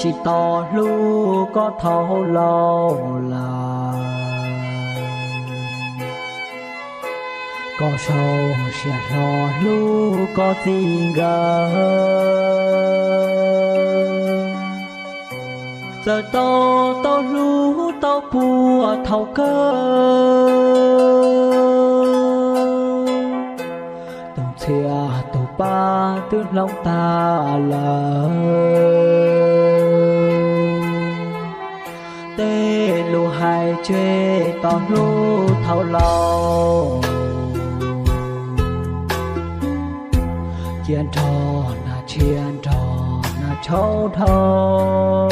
tsis tau hlub koj thaum laus lawm. Koj sau siab hlo hlub koj txij nkawm, txawm tau tau hlub tau puag thaum kawg. Tus txhiaj tus pab twb hloov tag lawm. Tej lus hais tseg tau hlub thaum laus, cia nrog nas tshiab nrog nas tshauv dhau.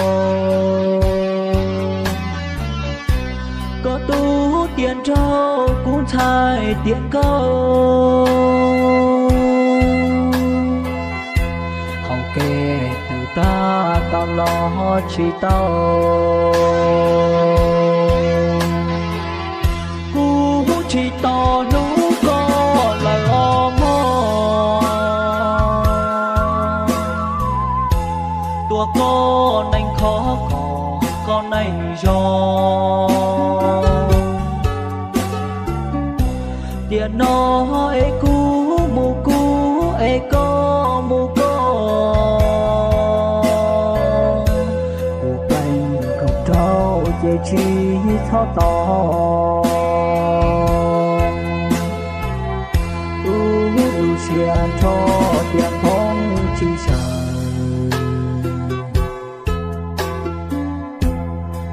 Koj tub tias nraug kuv ntxhais tias nkauj, hauv kev twb tag tau los tsis tau. Kuv tsis tau hlub koj lawm os mog, tua koj neeg khov kho koj neeg zoo. Tiam no es kuv mus kuv es koj mus koj, kuv pleev nkaus rau ces tsis txhob tos. Ub, lub siab nrho tias poob tsis sawv,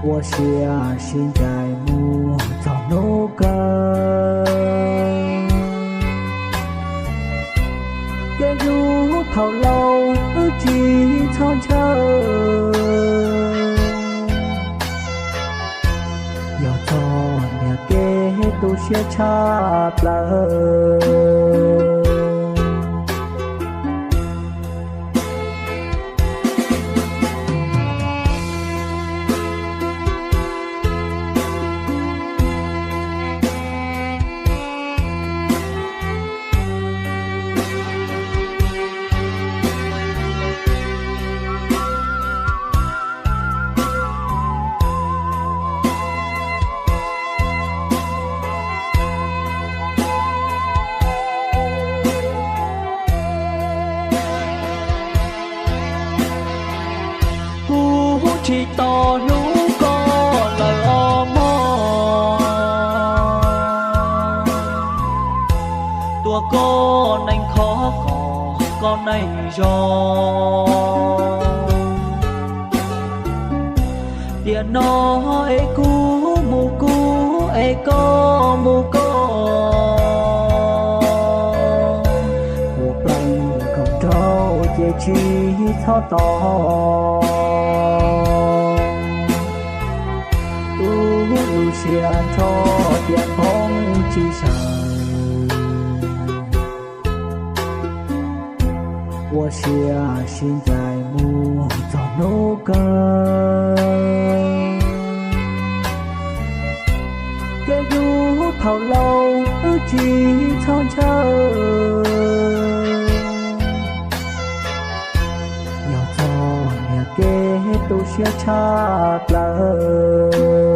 ua siab sib ncaim mus txog hnub kawg. Kev hlub thaum laus wb tsis txhob ntshaw, yog txog niam kev tu siab tshaj plaws. Kuv tsis tau hlub koj lawm os mog, tua koj neeg khov kho koj neeg zoo. Tiam no es kuv mus kuv es koj mus koj, kuv pleev nkaus rau ces tsis txhob tos. Ub, lub siab nrho tias poob tsis sawv, ua siab sib ncaim mus txog hnub kawg. Kev hlub thaum laus wb tsis txhob ntshaw, yog txog niam kev tu siab tshaj plaws.